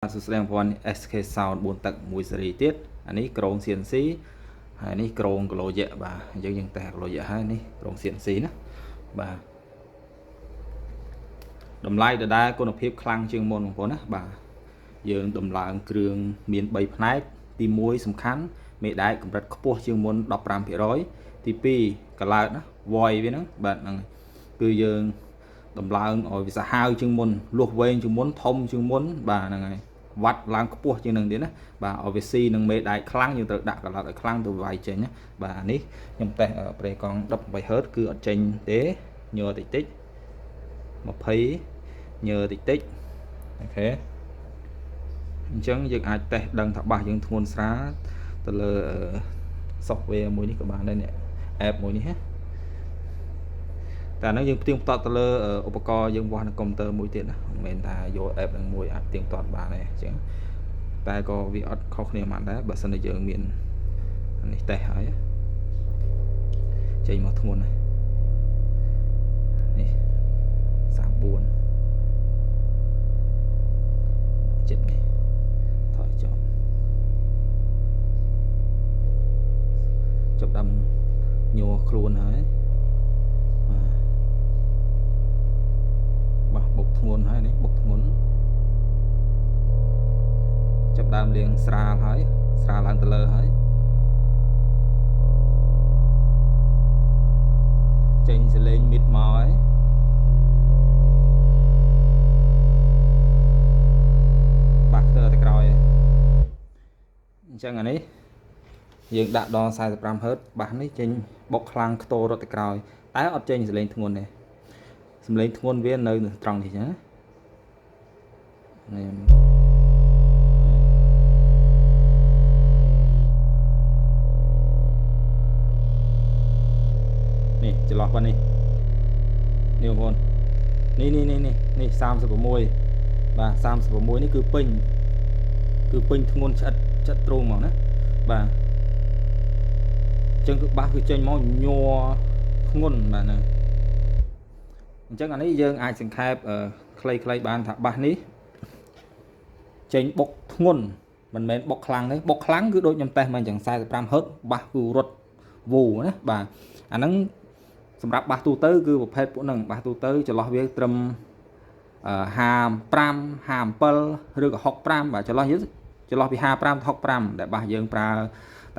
បាទសួស្តីបងប្អូន SK Sound 4ទឹក1សេរីទៀតអានេះក្រង CNC ហើយនេះក្រងគីឡូយៈបាទអញ្ចឹងយើងតេស្តគីឡូយៈហើយនេះក្រង CNC ណាបាទតម្លៃដដែលគុណភាពខ្លាំងជាងមុនបងប្អូនណាបាទយើងដំឡើងគ្រឿងមាន3ផ្នែកទី1សំខាន់មេដែកកម្រិតខ្ពស់ជាងមុន15%ទី2កឡោតណា void វាហ្នឹងបាទហ្នឹងគឺយើងដំឡើងឲ្យវាសាហាវជាងមុនលុះវែងជាងមុនធំជាងមុនបាទហ្នឹងហើយវ៉ាត់ឡើងខ្ពស់ជាងនឹងទៀតណាបាទឲ្យវាស៊ីនឹងមេដែកខ្លាំងយើងត្រូវដាក់កឡោតឲ្យខ្លាំងទៅវាយចេញណាបាទអានេះខ្ញុំតេស្តប្រេកង់ 18 Hz គឺអត់ចេញទេញ័រតិចតិច20ញ័រតិចតិច OK អញ្ចឹងយើងអាចតេស្តដឹងថាបាសយើងធ្ងន់ស្រាលទៅលើ software មួយនេះក៏បានដែរនេះ app មួយនេះណាតែហ្នឹងយើងផ្ទៀងផ្ទាត់ទៅលើឧបករណ៍យើងវាស់នៅកុំព្យូទ័រមួយទៀតណាមិនមែនថាយក app ហ្នឹងមួយអាចផ្ទៀងផ្ទាត់បានទេអញ្ចឹងតែក៏វាអត់ខុសគ្នាប៉ុន្មានដែរបើសិនជាយើងមាននេះតេស្តហើយចេញមកធ្ងន់ហើយនេះ34ចិត្តនេះថយចប់ចប់ដាំញ័រខ្លួនហើយបាទបាសបុកធ្ងន់ហើយនេះបុកធ្ងន់ចាប់ដើមលៀងស្រាលហើយស្រាលឡើងទៅលើហើយចេញសលេងមីតមកហើយបាសខ្ទើទៅក្រោយអញ្ចឹងអានេះយើងដាក់ដល់ 45 Hz បាសនេះចេញបុកខ្លាំងខ្ទររត់ទៅក្រោយតែអត់ចេញសលេងធ្ងន់ទេសំឡេងធ្ងន់វានៅត្រង់នេះចឹងណានេះនេះចន្លោះប៉ុណ្នេះនេះបងប្អូននេះនេះនេះនេះ36បាទ36នេះគឺពេញគឺពេញធ្ងន់ឆ្អិតឆ្អិតទ្រូងហ្មងណាបាទអញ្ចឹងគឺបាសគឺចេញមកញ័រធ្ងន់បាទណាអញ្ចឹងអានេះយើងអាចសង្ខេបខ្លីៗបានថាបាសនេះចេញបុកធ្ងន់មិនមែនបុកខ្លាំងទេបុកខ្លាំងគឺដូចខ្ញុំតេស្តមកអញ្ចឹង 45 Hz បាសគឺរត់វូណាបាទអាហ្នឹងសម្រាប់បាសទូទៅគឺប្រភេទពួកហ្នឹងបាសទូទៅចន្លោះវាត្រឹម55 57ឬក៏65បាទចន្លោះយើងចន្លោះពី55ទៅ65ដែលបាសយើងប្រើ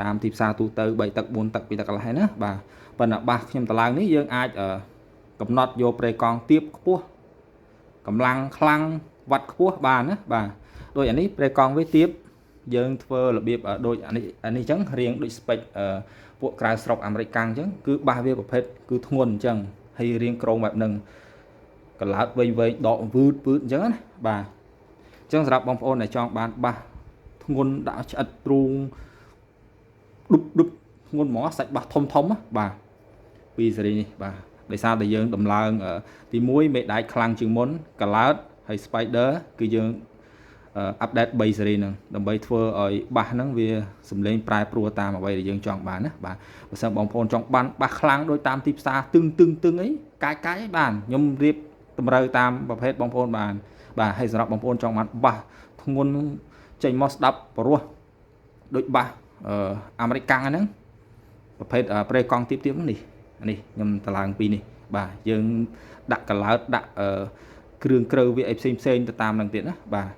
តាមទីផ្សារទូទៅ3ទឹក4ទឹក2ទឹកកន្លះហ្នឹងណាបាទប៉ុន្តែបាសខ្ញុំតឡើងនេះយើងអាចកំណត់យកប្រេកង់ទៀបខ្ពស់កម្លាំងខ្លាំងវ៉ាត់ខ្ពស់បានណាបាទដូចអានេះប្រេកង់វាទៀបយើងធ្វើរបៀបដូចអានេះអានេះអញ្ចឹងរៀងដូច spec ពួកក្រៅស្រុកអាមេរិកកាំងអញ្ចឹងគឺបាសវាប្រភេទគឺធ្ងន់អញ្ចឹងហើយរៀងក្រងបែបហ្នឹងកឡោតវែងវែងដកវឺតវឺតអញ្ចឹងណាបាទអញ្ចឹងសម្រាប់បងប្អូនដែលចង់បានបាសធ្ងន់ដាក់ឆ្អិតទ្រូងឌុបឌុបធ្ងន់ហ្មងសាច់បាសធំធំបាទពីសេរីនេះបាទដោយសារតែយើងដំឡើងទី1មេដែកខ្លាំងជាងមុនកឡោតហើយ Spider គឺយើង update 3សេរីហ្នឹងដើម្បីធ្វើឲ្យបាសហ្នឹងវាសំឡេងប្រែប្រួលតាមអ្វីដែលយើងចង់បានណាបាទបើសិនបងប្អូនចង់បានបាសខ្លាំងដូចតាមទីផ្សារទឹងទឹងទឹងអីកាយកាយអីបានខ្ញុំរៀបតម្រូវតាមប្រភេទបងប្អូនបានបាទហើយសម្រាប់បងប្អូនចង់បានបាសធ្ងន់ចេញមកស្ដាប់ព្រោះដូចបាសអាមេរិកកាំងហ្នឹងប្រភេទប្រេកង់ទៀបទៀបនេះនេះខ្ញុំតឡើងពីនេះបាទយើងដាក់កឡោតដាក់គ្រឿងគ្រើវាអីផ្សេងផ្សេងទៅតាមនឹងទៀតណាបាទ